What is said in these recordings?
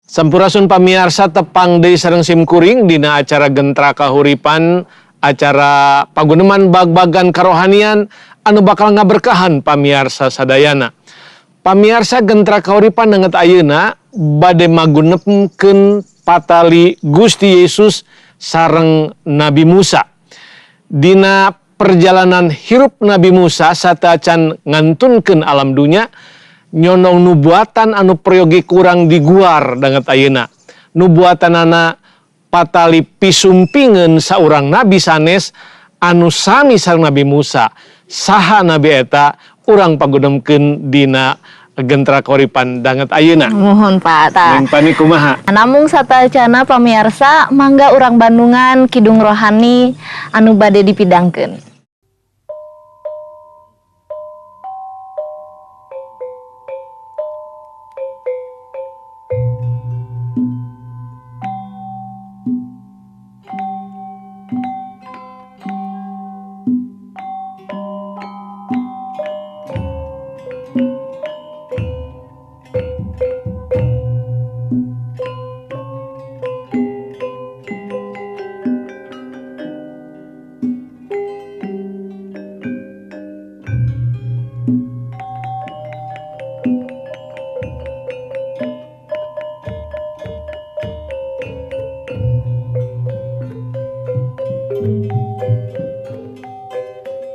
Sampurasun pamiarsa, tepang deui sareng simkuring dina acara Gentra Kahuripan, acara paguneman bag-bagan karohanian anu bakal ngaberkahan pamiarsa sadayana. Pamiarsa, Gentra Kahuripan danget ayeuna bade magunemkeun patali Gusti Yesus sareng Nabi Musa. Dina perjalanan hirup Nabi Musa sateuacan ngantunkeun alam dunya, nyonong nubuatan anu peryogi kurang diguar danget ayeuna. Nubuatanana patali pisumpingeun saurang nabi sanes anu sami sareng Nabi Musa. Saha nabi eta? Urang pagunemkeun dina Gentra Kahuripan danget ayeuna. Muhun, Pak. Tah. Neng Pani, kumaha? Namung sateuacana, pamiarsa, mangga urang bandungan kidung rohani anu bade dipidangkeun.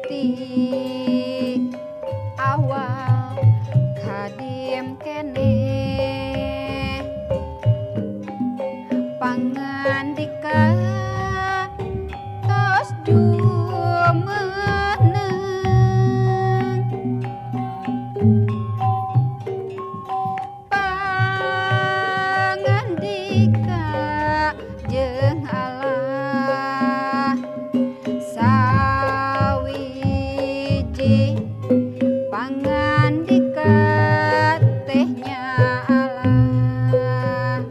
Ti awal kadim keneh pangandika tos jumeneng pangandika jeung Allah sawiji pangandika teh nya Allah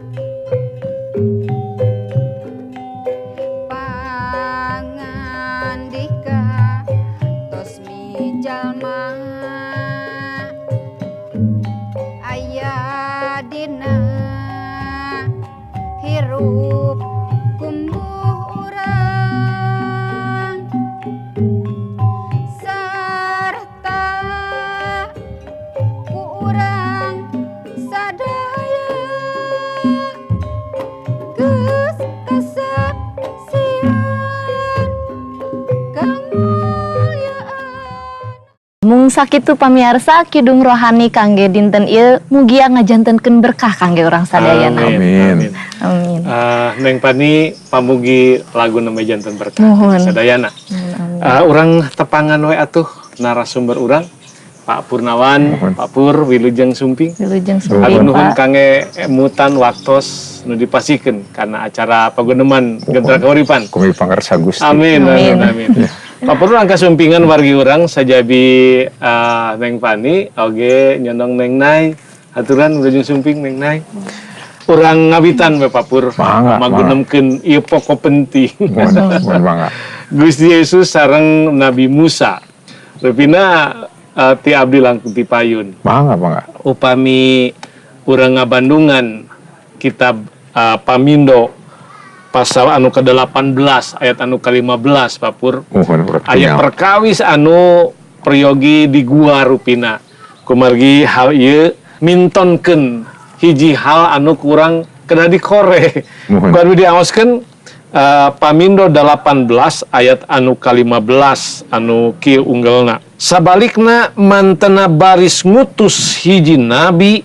pangandika tos mijalma aya dina hirup kumbuh urang sarta ku urang sadaya geus kasaksian kamulyaan. Mung sakitu, pamiarsa, kidung rohani kangge dinten ieu, mugia ngajantenkeun berkah kangge urang sadayana. Amin. Amin. Amin. Neng Pani, pamugi lagu nembe janten berkah Muhun. sadayana. Amin. Urang tepangan we atuh narasumber urang, Pak Purnawan. Muhun. Pak Pur, wilujeng sumping. Wilujeng Hatur sumping, nuhun Pak. Kangge emutan waktos nu dipasihkeun kana acara paguneman Gentra Kahuripan. Kumi pangarsa Gusti. Amin, amin, Amin. amin. Pak Pur, urang kasumpingan wargi urang sajabi Neng Pani oge nyondong Neng Nay. Haturan wilujeng sumping, Neng Nay. Urang ngawitan we, Pak Pur, Mangga. Magunemkeun ieu pokok penting. Muhun, muhun, mangga. Gusti Yesus sareng Nabi Musa. Rupina ti abdi langkung ti payun. Mangga, mangga. Upami urang ngabandungan kitab Pamindo pasal anu ke-18 ayat anu ke-15, Pak Pur. Muhun, urang Aya tinggal. perkawis anu peryogi di gua rupina. Kumargi hal ieu mintonkeun hiji hal anu kurang kena dikore. Muhun. Ku anu diaoskeun, Pamindo 18 ayat anu ke-15 anu kieu unggelna. Sabalikna mantena baris ngutus hiji nabi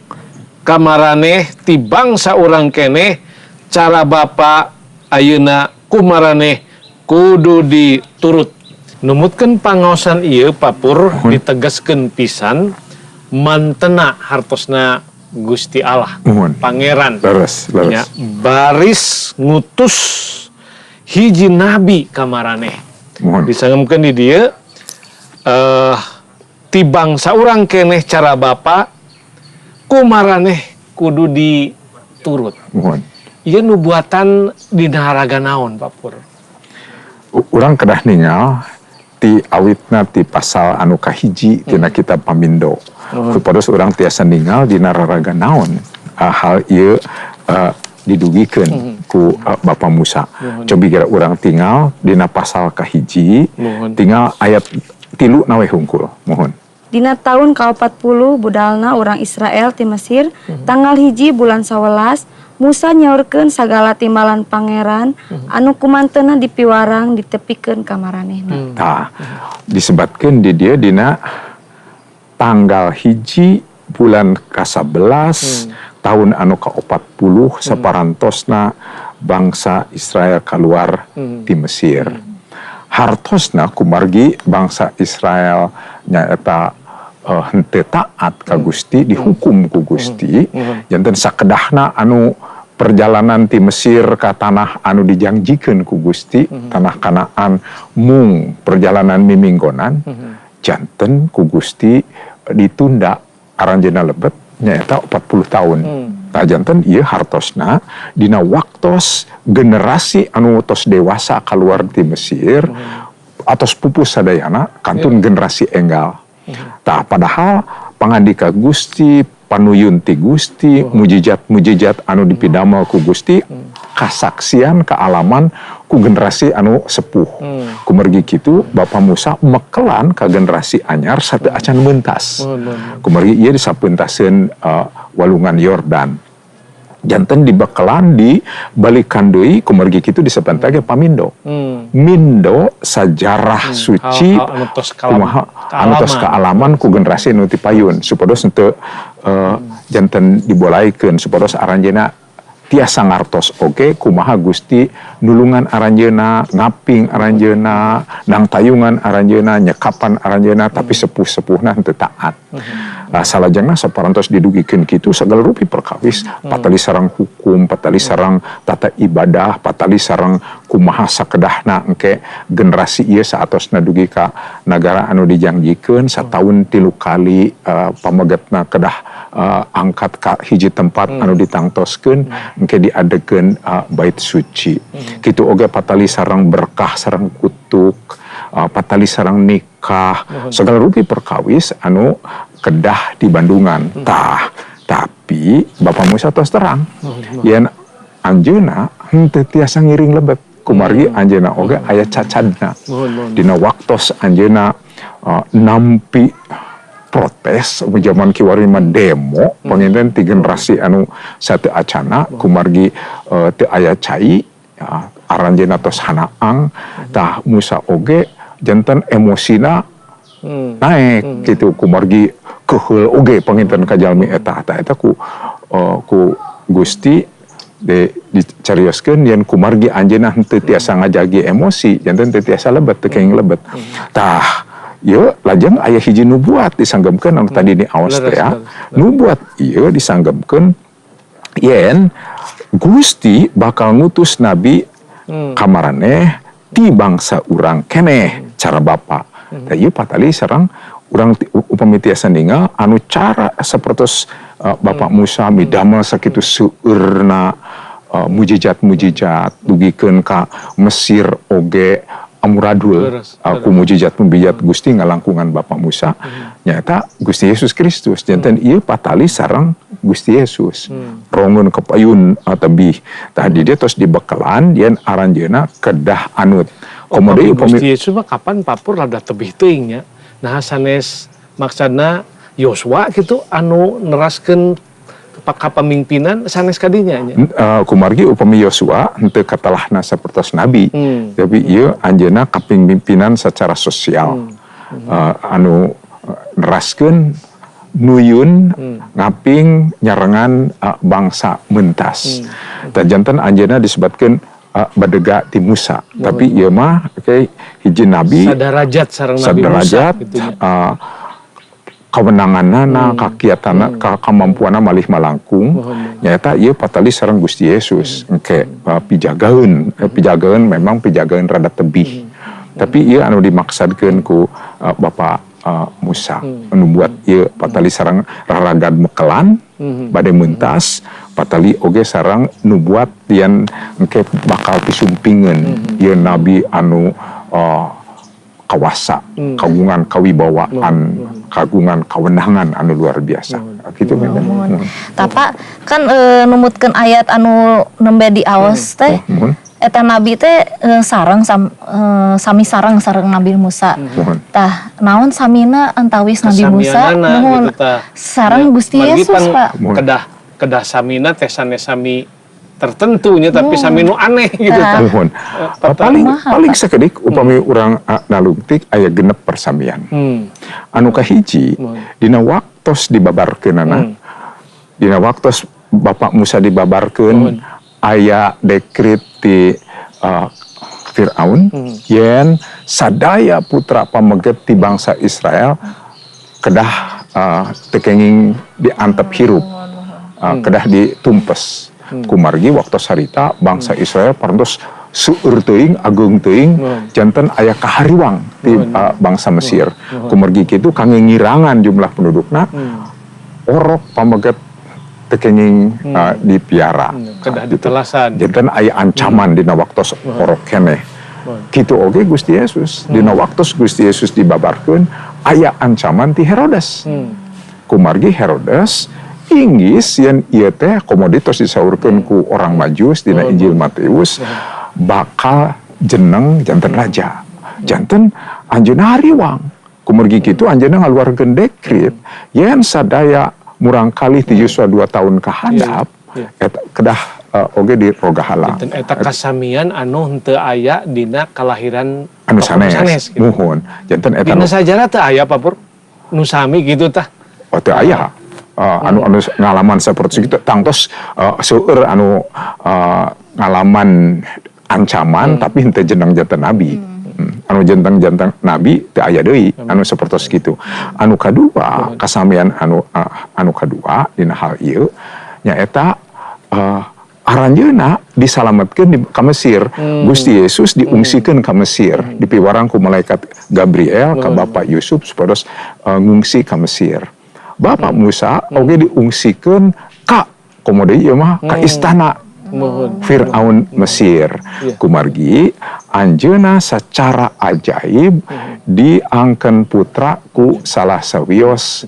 kamaraneh ti bangsa urang keneh, cara Bapa ayeuna kumaraneh kudu diturut. Numutkeun pangaosan ieu, Pak Pur, ditegaskeun pisan mantena hartosna Gusti Allah, Muhun. Pangeran. Leres, leres. Ya, baris ngutus hiji nabi kamaraneh. Muhun. Disangemkeun di dieu ti bangsa urang keneh cara Bapa kumaraneh kudu diturut. Muhun. Ieu nubuatan dina haraga naon, Pak Pur? Urang kedah ningal ti awitna ti pasal anu kahiji tina kitab Pamindo. Supados urang tiasa ningal dina raraga naon hal ieu. Didugikeun ku Bapak Musa. Cobi geura urang tingal dina pasal kahiji, tingal ayat 3 na we hungkul. Mohon. Dina tahun ka-40 budalna urang Israel ti Mesir, tanggal 1 bulan 11, Musa nyaurkeun sagala timbalan pangeran anu kumanteuna dipiwarang ditepikeun ka maranehna. Tah, disebatkeun di dieu dina tanggal 1 bulan ka-11 tahun anu ka-40 saparantosna bangsa Israel keluar ti Mesir. Hartosna kumargi bangsa Israel nyaeta henteu taat ka Gusti, dihukum ku Gusti. Janten sakedahna anu perjalanan ti Mesir ka tanah anu dijangjikeun ku Gusti, tanah Kanaan, mung perjalanan miminggonan, janten ku Gusti ditunda aranjeunna lebet nyaeta 40 tahun. Tah janten ieu hartosna dina waktos generasi anu tos dewasa keluar ti Mesir atos pupus sadayana kantun generasi enggal. Tah padahal pangandika Gusti, panuyun ti Gusti, mujijat-mujijat anu dipidamel ku Gusti, kasaksian kaalaman ku generasi anu sepuh. Kumargi kitu Bapak Musa mekelan ka generasi anyar satu acan mentas. Kumargi ieu disapeuntaseun walungan Yordan. Janten dibekelan di balikan deui kumargi kitu disepentake pamindo. Mindo sajarah suci kumaha anu tos kaalaman ku generasi nu ti payun supados henteu janten dibolaikeun supados aranjeunna tiasa ngartos oge kumaha Gusti nulungan aranjeunna, ngaping aranjeunna, nangtayungan aranjeunna, nyekapan aranjeunna, tapi sepuh-sepuhna henteu taat. Nah, salajengna saparantos didugikeun kitu sagala rupi perkawis, patali sareng hukum, patali sareng tata ibadah, patali sareng kumaha sakedahna engke generasi ieu saatosna dugi ka nagara anu dijangjikeun sataun 3 kali pamegetna kedah angkat ka hiji tempat anu ditangtoskeun engke diadegeun bait suci. Kitu oge patali sareng berkah sareng kutuk, patali sareng nikah, segala rupi perkawis anu kedah di Bandungan. Tah, tapi Bapak Musa tos terang yen anjeunna henteu tiasa ngiring lebet kumargi anjeunna oge aya cacadna. Dina waktos anjeunna nampi protes zaman kiwari mah demo panginten ti generasi anu satu acana kumargi teu aya cai aranjeunna tos hanaang. Tah Musa oge janten emosina naik gitu kumargi keheul oge panginten ka jalmi eta. Tah eta ku ku Gusti dicarioskeun yen kumargi anjeunna henteu tiasa ngajagi emosi janten teu tiasa lebet teu kenging lebet. Tah ieu lajeng aya hiji nubuat disanggemkeun anu tadi ni aos teh ya. Nubuat ieu disanggemkeun yen Gusti bakal ngutus nabi kamaraneh ti bangsa urang keneh cara bapa. Tah ieu patali sareng urang upami tiasa ningal anu cara sapertos Bapak Musa midamel sakitu seueurna mujijat-mujijat dugikeun ka Mesir oge amuradul ku mujijat-mujijat Gusti ngalangkungan Bapak Musa nyaeta Gusti Yesus Kristus. Janten ieu patali sareng Gusti Yesus rongeun kepayun tebih. Tadi dia tos dibekelan yen aranjeunna kedah anut. Komo deui upami Gusti Yesus mah kapan papur rada tebih teuing nya. Nah sanes maksudna Yosua gitu anu neraskeun kapamimpinan sanes kadinya nya. Kumargi upami Yosua henteu katalahna sapertos nabi. Tapi ieu anjeunna kapimpinan secara sosial. Anu neraskeun nuyun ngaping nyarengan bangsa mentas. Tah janten anjeunna disebatkeun badega ti Musa. Tapi ieu mah hiji nabi sadarajat sareng Nabi Musa gitu nya. Kawenanganana, kakiatana, kamampuanna malih malangkung. Nyaeta ieu patali sareng Gusti Yesus. Engke pijagaeun, pijagaeun memang pijagaeun rada tebih. Tapi ieu anu dimaksadkeun ku Bapak Musa. Anu buat ieu patali sareng raragad mekelan bade mentas, patali oge sareng nubuat yen engke bakal pisumpingeun ieu nabi anu kawasa, kagungan kawibawaan. kagungan kawenangan anu luar biasa. Kitu memang. Tapa kan numutkeun ayat anu nembe diaos teh. Eta nabi teh sareng sami sareng sareng Nabi Musa. Tah naon samina antawis Nabi Musa nuhun gitu, sareng Gusti Yesus Pak. Kedah samina teh sanes sami tertentunya tapi sami nu aneh gitu tah. Nuhun. Paling sakedik upami urang nalungtik aya genep persamian. Anu kahiji dina waktos dibabarkeunana. Dina waktos Bapak Musa dibabarkeun aya dekrit ti Fir'aun yen sadaya putra pameget ti bangsa Israel kedah teu kenging diantep hirup, kedah ditumpes. Kumargi waktu harita bangsa Israel parantos seueur teuing ageung teuing janten aya kahariwang ti bangsa Mesir. Kumargi kitu kangge ngirangan jumlah pendudukna orok pameget teu kenging dipiara. Kedah ditelasan. Janten aya ancaman dina waktos orok keneh. Kitu oge Gusti Yesus. Dina waktos Gusti Yesus dibabarkeun aya ancaman ti Herodes. Kumargi Herodes inggis yen ieu teh komoditos disaurkeun ku orang Majus dina Injil Matius bakal jeneng janten raja. Janten anjeunna hariwang. Kumargi kitu anjeunna ngaluarkeun dekrit yen sadaya murangkalih ti yuswa 2 tahun kahadap eta kedah oge di rogahala. Eta kasamian anu henteu aya dina kalahiran anu sanes. Gitu. Muhun. Janten eta dina sajarah teu aya Pak Pur nu sami gitu tah. Oh teu aya. Anu ngalaman sapertos kitu tangtos seueur anu ngalaman ancaman tapi henteu jeneng janten nabi. Anu jenteng-jenteng nabi teu aya deui anu sapertos kitu. Anu kadua kasamian anu kadua dina hal ieu nyaeta aranjeunna disalametkeun ka Mesir. Gusti Yesus diungsikeun ka Mesir, dipiwarang ku malaikat Gabriel ka Bapak Yusuf supados ngungsi ka Mesir. Bapak Musa oge diungsikeun ka komo deui ieu mah ka istana Fir'aun Mesir. Kumargi anjeunna secara ajaib diangken putra ku salah sawios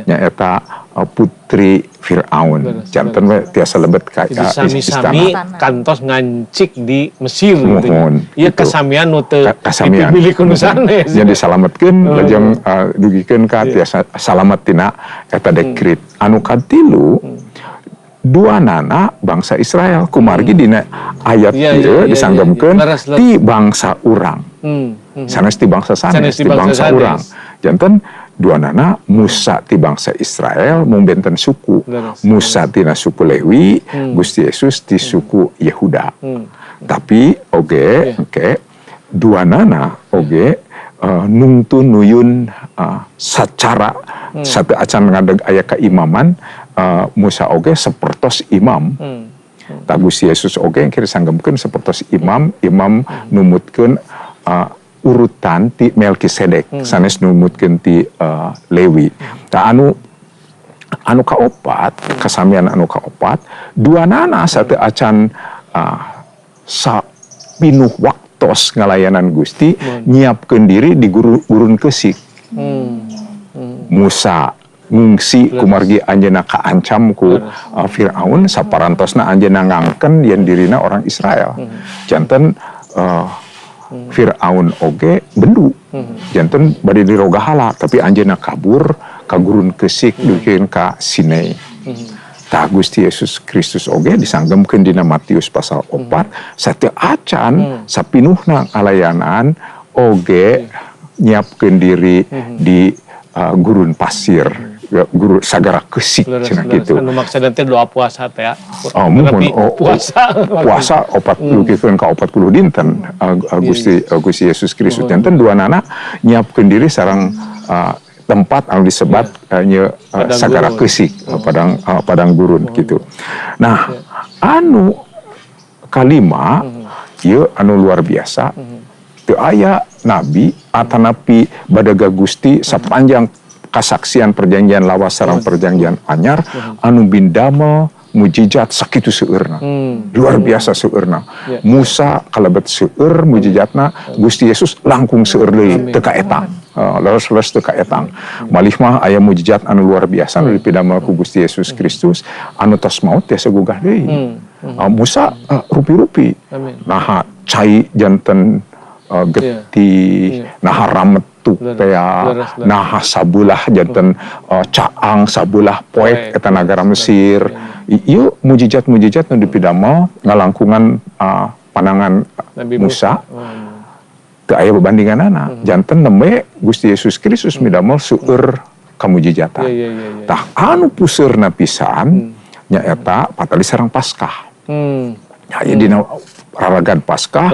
nyaeta putri Fir'aun. Janten we tiasa lebet ka istana. Kantos ngancik di Mesir gitu. Ieu kasamian nu teu dipilih ku nu sanes. Nya disalametkeun lajeng dugikeun ka tiasa salamet tina eta dekrit. Anu katilu dua nana bangsa Israel kumargi dina ayat ieu disanggemkeun ti bangsa urang. Sanes ti bangsa sanes, ti bangsa urang. Janten dua nana Musa ti bangsa Israel mung benten suku. Musa tina suku Lewi, Gusti Yesus ti suku Yehuda. Tapi oge dua nana oge nungtun nuyun sacara satu acan ngadeg aya keimaman Musa oge sepertos imam. Ta Gusti Yesus oge yang kira sanggemkeun sepertos imam, imam numutkeun urutan ti Melkisedek, sanes numutkeun ti Lewi. Ta anu kaopat, kasamian anu kaopat, dua nana satu acan sapinuh waktos ngalayanan Gusti nyiapkeun diri di gurun kesik. Musa ngungsi kumargi anjeunna kaancam ku Fir'aun saparantosna anjeunna ngangken yen dirina orang Israel. Janten Fir'aun oge bendu. Janten bade dirogahala tapi anjeunna kabur ka gurun kesik dugikeun ka Sinai. Tah Gusti Yesus Kristus oge disanggemkeun dina Matius pasal 4 sateu acan sapinuhna ngalayanan oge nyiapkeun diri di gurun pasir, gurun sagara kesik cenah kitu. Anu maksudna teh doa puasa teh ya. Oh, muhun puasa. Puasa 40 ka 40 dinten Gusti Yesus Kristus janten dua nana nyiapkeun diri sareng tempat anu disebat sagara kesik, padang gurun gitu. Nah, anu kalima ieu anu luar biasa. Teu aya nabi atanapi badaga Gusti sapanjang kasaksian perjanjian lawas sareng perjanjian anyar anu bindamel mujizat sakitu seueurna. Luar biasa seueurna. Musa kalebet seueur mujizatna, Gusti Yesus langkung seueur deui teu kaetang. Leres-leres teu kaetang. Malih mah aya mujizat anu luar biasa anu dipidamel ku Gusti Yesus Kristus anu tos maot tiasa gugah deui. Musa rupi-rupi. Naha cai janten getih, naha rametuk teh, naha sabulah janten caang sabulah poek eta nagara Mesir. Ieu mujizat-mujizat nu dipidamel ngalangkungan panangan Musa. Teu aya bebandinganana. Janten nembe Gusti Yesus Kristus midamel seueur kamujizatan. Tah anu puseurna pisan nyaeta patali sareng Paskah. Ya dina raragan Paskah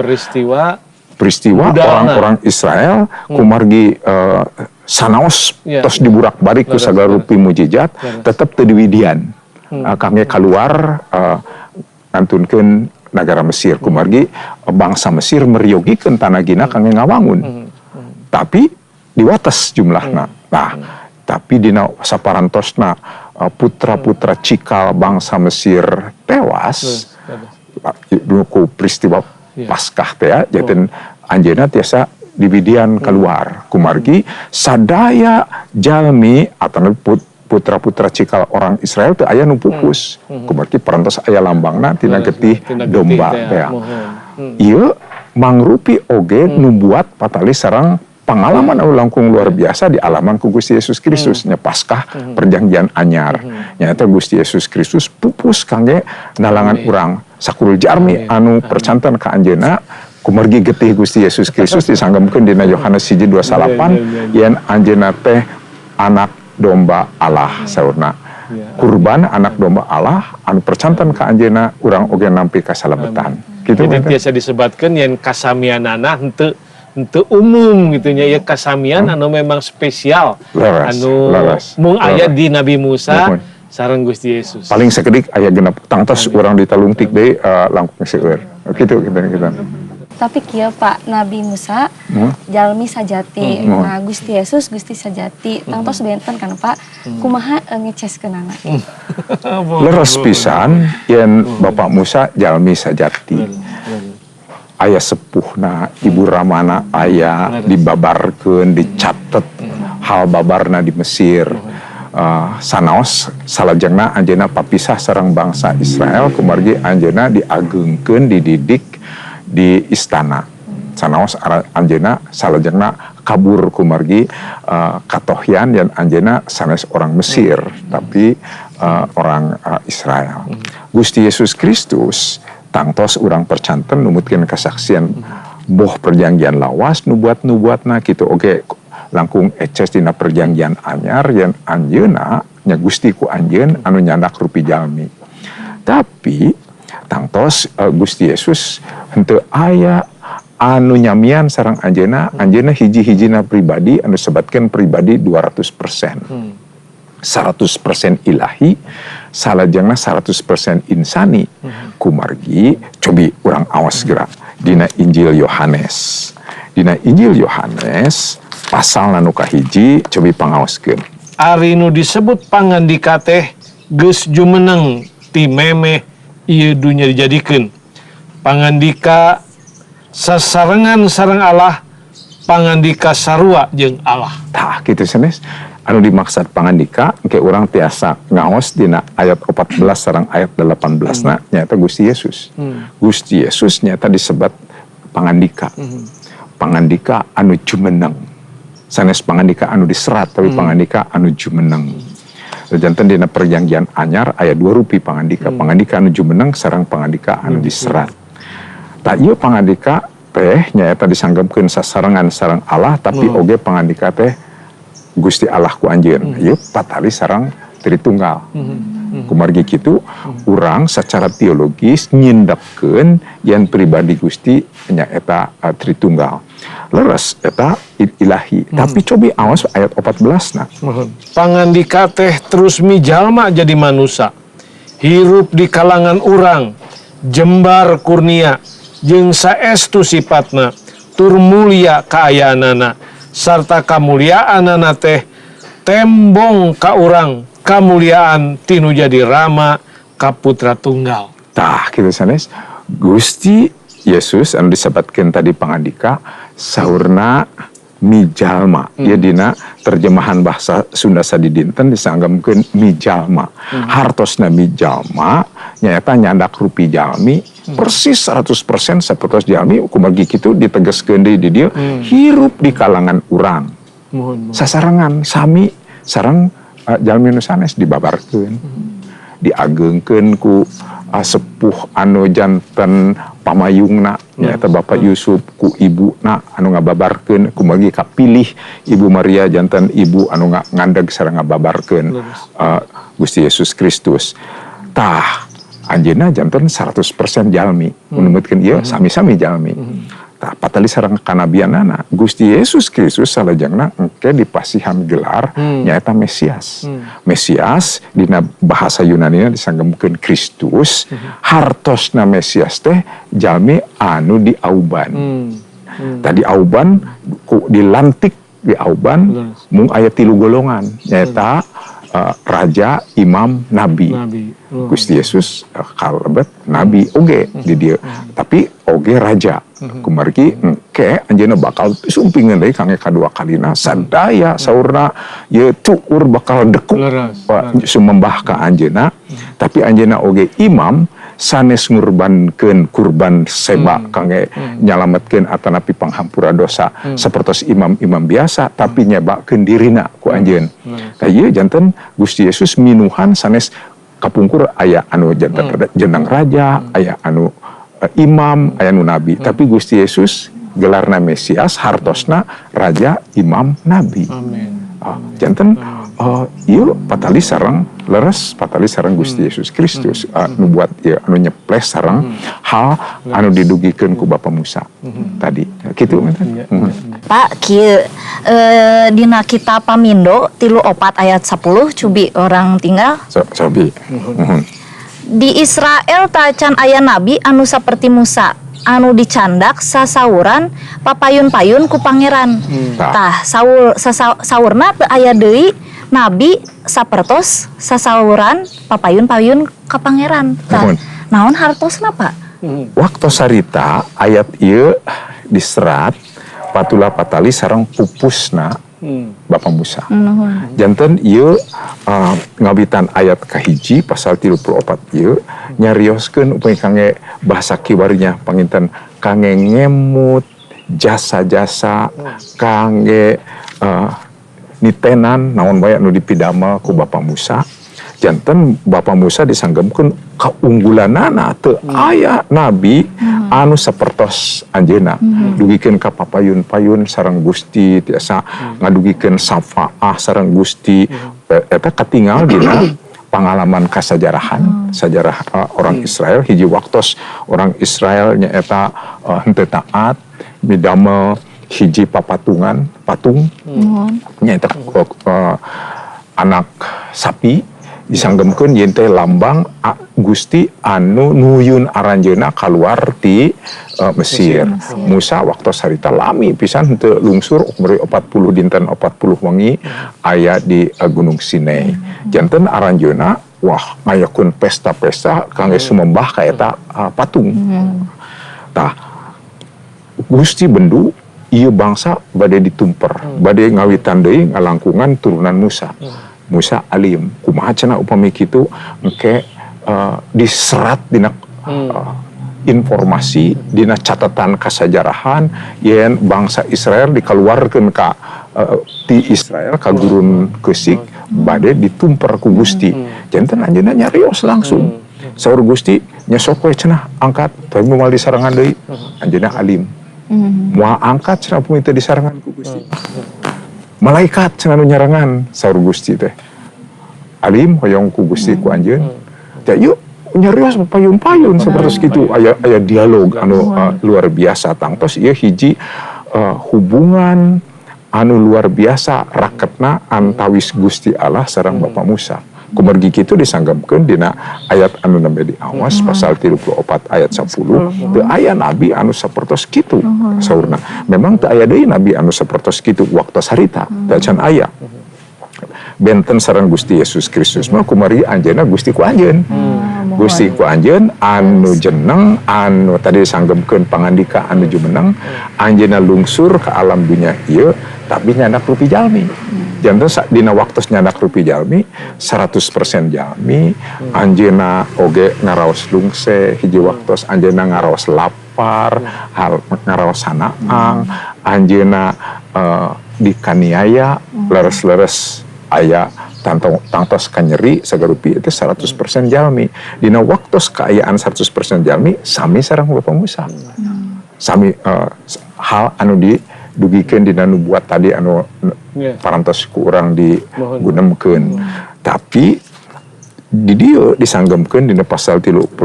peristiwa orang-orang Israel kumargi sanaos tos diburak-barik ku sagala rupi mujizat tetep teu diwidian. Kangge kaluar ngantunkeun nagara Mesir kumargi bangsa Mesir meryogikeun tanagina kangge ngawangun. Tapi diwates jumlahna. Nah, tapi dina saparantosna putra-putra cikal bangsa Mesir tewas ku peristiwa Paskah teh ya, janten anjeunna tiasa diwidian keluar kumargi sadaya jalmi atau putra-putra cikal orang Israel teu aya nu pupus. Kumargi parantos aya lambangna tina getih domba teh. Ieu mangrupi oge nubuat patali sareng pengalaman anu langkung luar biasa di alaman ku Gusti Yesus Kristus nya Paskah perjanjian anyar. Nyaeta Gusti Yesus Kristus pupus kangge nalangan urang sakurul jalmi anu percanten ka anjeunna kumargi getih Gusti Yesus Kristus disanggemkeun dina Yohanes 1:28 yen anjeunna teh anak domba Allah saurna. Kurban anak domba Allah anu percanten ka anjeunna urang oge nampi kasalametan. Kitu. Jadi biasa disebatkeun yen kasamianana henteu umum gitu nya, ya kasamian anu memang spesial. Leres, anu mung aya di Nabi Musa sareng Gusti Yesus. Paling sakedik aya genep tangtos urang ditalungtik deui langkung seueur. Kitu kitu. Tapi kieu Pak, Nabi Musa jalmi sajati. Nah, Gusti Yesus Gusti sajati. Tangtos benten kan Pak, kumaha ngeceskeunana? Leres pisan yen Bapak Musa jalmi sajati. Aya sepuhna, ibu ramana aya dibabarkeun, dicatet hal babarna di Mesir. Sanaos salajengna anjeunna papisah sareng bangsa Israel kumargi anjeunna diagengkeun, dididik di istana. Sanaos anjeunna salajengna kabur kumargi katohyan dan anjeunna sanes orang Mesir tapi orang Israel. Gusti Yesus Kristus tangtos urang percanten numutkeun kesaksian boh perjanjian lawas nubuat-nubuatna kitu oge langkung eces dina perjanjian anyar yen anjeunna nya Gusti ku anjeun anu nyandak rupi jalmi. Tapi tangtos Gusti Yesus henteu aya anu nyamian sareng anjeunna, anjeunna hiji-hijina pribadi anu sebatkeun pribadi 200%. 100% ilahi, salajengna 100% insani. Kumargi cobi urang awas gerak dina Injil Yohanes. Dina Injil Yohanes pasal anu kahiji cobi pangaoskeun. Ari nu disebut pangandika teh geus jumeneng ti memeh ieu dunya dijadikeun. Pangandika sasarengan sareng Allah, pangandika sarua jeung Allah. Tah kitu sanes. Anu dimaksud pangandika engke urang tiasa ngaos dina ayat 14 sareng ayat 18 na nyaeta Gusti Yesus. Gusti Yesus nyaeta disebat pangandika. Pangandika anu jumeneng. Sanes pangandika anu diserat tapi pangandika anu jumeneng. Janten dina perjanjian anyar aya dua rupi pangandika. Pangandika anu jumeneng sareng pangandika anu diserat. Tah ieu pangandika teh nyaeta disanggemkeun sasarengan sareng Allah tapi oge pangandika teh Gusti Allah ku anjeun. Ieu patali sareng Tritunggal. Kumargi kitu urang secara teologis nyindepkeun yen pribadi Gusti nyaeta Tritunggal. Leres eta ilahi. Tapi cobi awas ayat 14 na. Pangandika teh terus mijalma jadi manusa. Hirup di kalangan urang, jembar kurnia jeung saestu sipatna, tur mulia kaayaanana sarta kamuliaanana teh tembong ka urang kamuliaan tinu jadi rama ka putra tunggal. Tah kitu sanes Gusti Yesus anu disebatkeun tadi pangandika saurna mijalma. Ieu dina terjemahan bahasa Sunda sadidinten disanggemkeun mijalma. Hartosna mijalma nyaeta nyandak rupi jalmi persis 100% sapertos jalmi kumargi kitu ditegeskeun deui di dieu hirup di kalangan urang. Sasarengan sami sareng jalmi nu sanes dibabarkeun. Diageungkeun ku sepuh anu janten pamayungna nyaeta Bapak Yusuf ku ibuna anu ngababarkeun kumargi kapilih Ibu Maria janten ibu anu ngandeg sareng ngababarkeun Gusti Yesus Kristus. Tah anjeunna janten 100% jalmi numutkeun ieu sami-sami jalmi. Tah patali sareng kanabianana Gusti Yesus Kristus salajengna engke dipasihan gelar nyaeta Mesias. Mesias dina bahasa Yunanina disanggemkeun Kristus. Hartosna Mesias teh jalmi anu diauban. Tadi auban ku dilantik di auban mung aya 3 golongan nyaeta raja, imam, nabi. Gusti Yesus kalebet nabi oge di dieu. Tapi oge raja. Kumargi engke anjeunna bakal sumpingeun deui kangge kadua kalina sadaya saurna ieu cuur bakal dekuk sumembah ka anjeunna. Tapi anjeunna oge imam sanes ngurbankeun kurban seba kangge nyalametkeun atanapi panghampura dosa sapertos imam-imam biasa tapi nyebakeun dirina ku anjeun. Tah ieu janten Gusti Yesus minuhan sanes kapungkur aya anu janten jeneng raja, aya anu imam, aya nu nabi. Tapi Gusti Yesus gelarna Mesias, hartosna raja, imam, nabi. Amin. Janten ieu patali sareng leres patali sareng Gusti Yesus Kristus nu buat ieu anu nyeples sareng hal anu didugikeun ku Bapa Musa tadi. Kitu menten. Pak kieu dina kitab Pamindo 34 ayat 10 cubi orang tinggal. Cobi. Di Israel tacan aya nabi anu saperti Musa anu dicandak sasauran papayun-payun ku pangeran. Tah saurna teu aya deui nabi sapertos sasauran papayun-payun ka pangeran. Tah naon hartosna, Pak? Waktu sarita ayat ieu diserat patula patali sareng pupusna Bapak Musa. Janten ieu ngawitan ayat kahiji pasal 34 ieu nyarioskeun upami kangge bahasa kiwarinya panginten kangge ngemut jasa-jasa kangge nitenan naon wae anu dipidamel ku Bapak Musa. Janten Bapak Musa disanggemkeun kaunggulanana teu aya nabi anu sapertos anjeunna. Dugikeun ka papayun-payun sareng Gusti tiasa ngadugikeun syafaah sareng Gusti. Eta katingal dina pangalaman kasajarahan sajarah orang Israel. Hiji waktos orang Israel nyaeta henteu taat midamel hiji papatungan patung nyaeta anak sapi disanggemkeun yen teh lambang Gusti anu nuyun aranjeuna kaluar ti Mesir. Musa waktu sarita lami pisan henteu lungsur umur 40 dinten 40 wengi aya di Gunung Sinai. Janten aranjeuna wah ngayakeun pesta-pesta kangge sumembah ka eta patung. Tah Gusti bendu ieu bangsa bade ditumper, bade ngawitan deui ngalangkungan turunan Musa. Musa alim kumaha cenah upami kitu engke diserat dina informasi dina catatan kasajarahan yen bangsa Israel dikeluarkeun ka ti Israel ka gurun keusik bade ditumper ku Gusti. Janten anjeunna nyarios langsung. Saur Gusti nya sok we cenah angkat teu moal disarengan deui. Anjeunna alim. Moal angkat cenah upami teu disarengan ku Gusti. Malaikat cenah nu nyarengan saur Gusti teh. Alim hoyong ku Gusti ku anjeun. Teh yuk nyarios payun-payun sapertos kitu aya aya dialog anu luar biasa tangtos ieu hiji hubungan anu luar biasa raketna antawis Gusti Allah sareng Bapak Musa. Kumargi kitu disanggemkeun dina ayat anu nembe diawas pasal 34 ayat 10 teu aya nabi anu sapertos kitu saurna. Memang teu aya deui nabi anu sapertos kitu waktu harita teu can aya. Benten sareng Gusti Yesus Kristus mah kumargi anjeunna Gusti ku anjeun. Gusti ku anjeun anu jeneng anu tadi disanggemkeun pangandika anu jumeneng anjeunna lungsur ke alam dunya ieu tapi nyandak rupi jalmi. Janten dina waktos nyandak rupi jalmi 100% jalmi anjeunna oge ngaraos lungse hiji waktos anjeunna ngaraos lapar hal ngaraos hanaang anjeunna dikaniaya leres-leres aya tangtos kanyeri sagarupi itu 100% jalmi. Dina waktos kaayaan 100% jalmi sami sareng Bapak Musa. Sami hal anu didugikeun dina nubuat tadi anu parantos ku urang digunemkeun. Tapi di dieu disanggemkeun dina pasal 34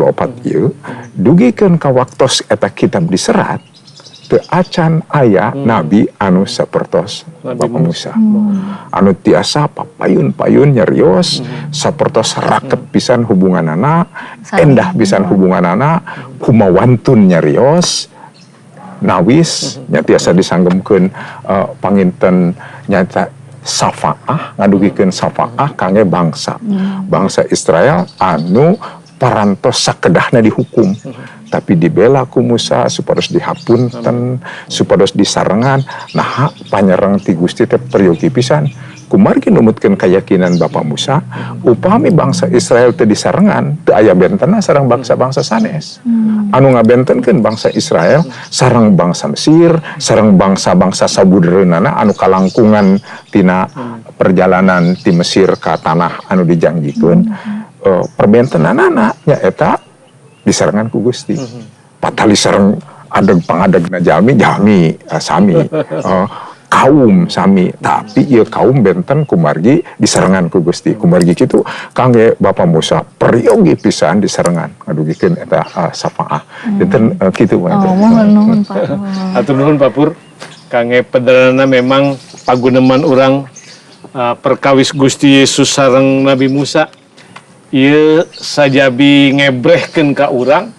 ieu dugikeun ka waktos eta kitab diserat teu acan aya nabi anu sapertos Bapak Musa. Anu tiasa papayun-payun nyarios sapertos raket pisan hubunganana, endah pisan hubunganana, kumawantun nyarios, nawis nya tiasa disanggemkeun panginten nyata safaah, ngadugikeun safaah kangge bangsa. Bangsa Israel anu parantos sakedahna dihukum. Tapi dibela ku Musa supados dihapunten, supados disarengan. Nah, panyerang ti Gusti teh peryogi pisan. Kumargi numutkeun keyakinan Bapak Musa, upami bangsa Israel teu disarengan, teu aya bentena sareng bangsa-bangsa sanes. Anu ngabentenkeun bangsa Israel sareng bangsa Mesir, sareng bangsa-bangsa sabudereunana anu kalangkungan tina perjalanan ti Mesir ka tanah anu dijanjikeun. Perbentenanana nyaeta disarengan ku Gusti. Patali sareng adeg pangadegna jalmi jalmi sami kaum sami, tapi ieu kaum benten kumargi disarengan ku Gusti. Kumargi kitu kangge Bapak Musa peryogi pisan disarengan ngadugikeun eta safaah. Benten kitu mah. Oh, mohon nuhun Pak. Hatur nuhun Pak Pur. Kangge pederana memang paguneman urang perkawis Gusti Yesus sareng Nabi Musa. Ieu sajabi ngebrehkeun ka urang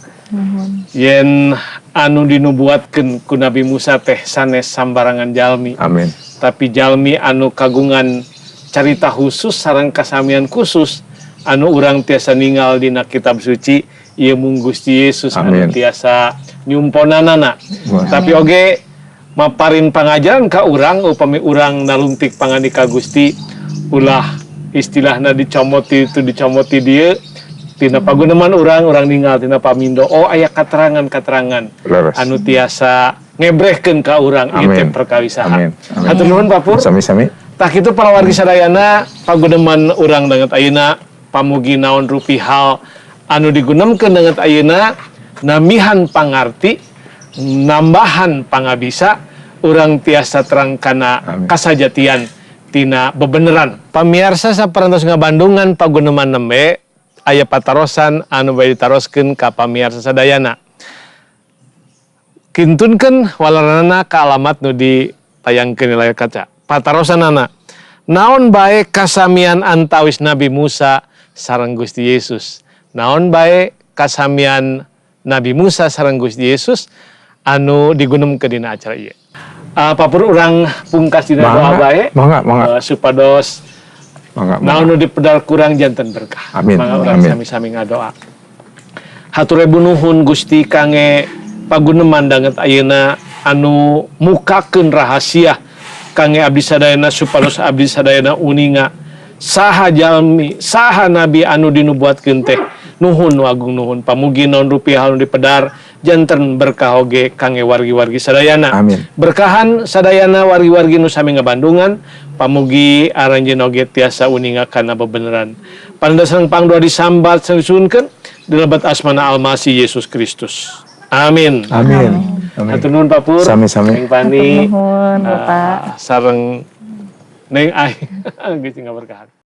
yen anu dinubuatkeun ku Nabi Musa teh sanes sambarangan jalmi. Amin. Tapi jalmi anu kagungan carita khusus sareng kasamian khusus anu urang tiasa ningal dina kitab suci ieu mung Gusti Yesus anu tiasa nyumponanana. Tapi oge maparin pangajaran ka urang upami urang nalungtik pangandika Gusti ulah istilahna dicomoti itu dicomoti dia tina paguneman urang ninggal tina pamindo oh aya katerangan-katerangan anu tiasa ngebrehkeun ka urang ieu teh perkawisaha. Hatur nuhun Pak Pur. Sami-sami. Tah kitu para wargi sadayana paguneman urang danget ayeuna pamugi naon rupi hal anu digunemkeun danget ayeuna namihan pangarti nambahan pangabisa urang tiasa terang kana kasajatian tina bebeneran. Pamiarsa saparantos ngabandungan paguneman nembe aya patarosan anu bade ditaroskeun ka pamiarsa sadayana. Kintunkeun walaranana ka alamat nu ditayangkeun di layar kaca. Patarosanana, naon bae kasamian antawis Nabi Musa sareng Gusti Yesus? Naon bae kasamian Nabi Musa sareng Gusti Yesus anu digunemkeun dina acara ieu? Pak Pur urang pungkas dina doa bae. Mangga, mangga. Supados naon nu dipedal kurang janten berkah. Amin. Mangga urang sami-sami ngadoa. Hatur ribu nuhun Gusti kangge paguneman danget ayeuna anu mukakeun rahasia kangge abdi sadayana supados abdi sadayana uninga saha jalmi saha nabi anu dinubuatkeun teh. Nuhun nu agung nuhun pamugi naon rupiah anu dipedar janten berkah oge kangge wargi-wargi sadayana. Amin. Berkahan sadayana wargi-wargi nu sami ngabandungan pamugi aranjeun oge tiasa uninga kana bebeneran. Pandasan pangdoa disambat disuhunkeun di lebat asmana Almasih Yesus Kristus. Amin. Amin. Amin. Hatur nuhun Pak Pur. Sami-sami. Neng Pani. Nuhun Bapak. Sareng Neng Ai. Gusti ngaberkahan.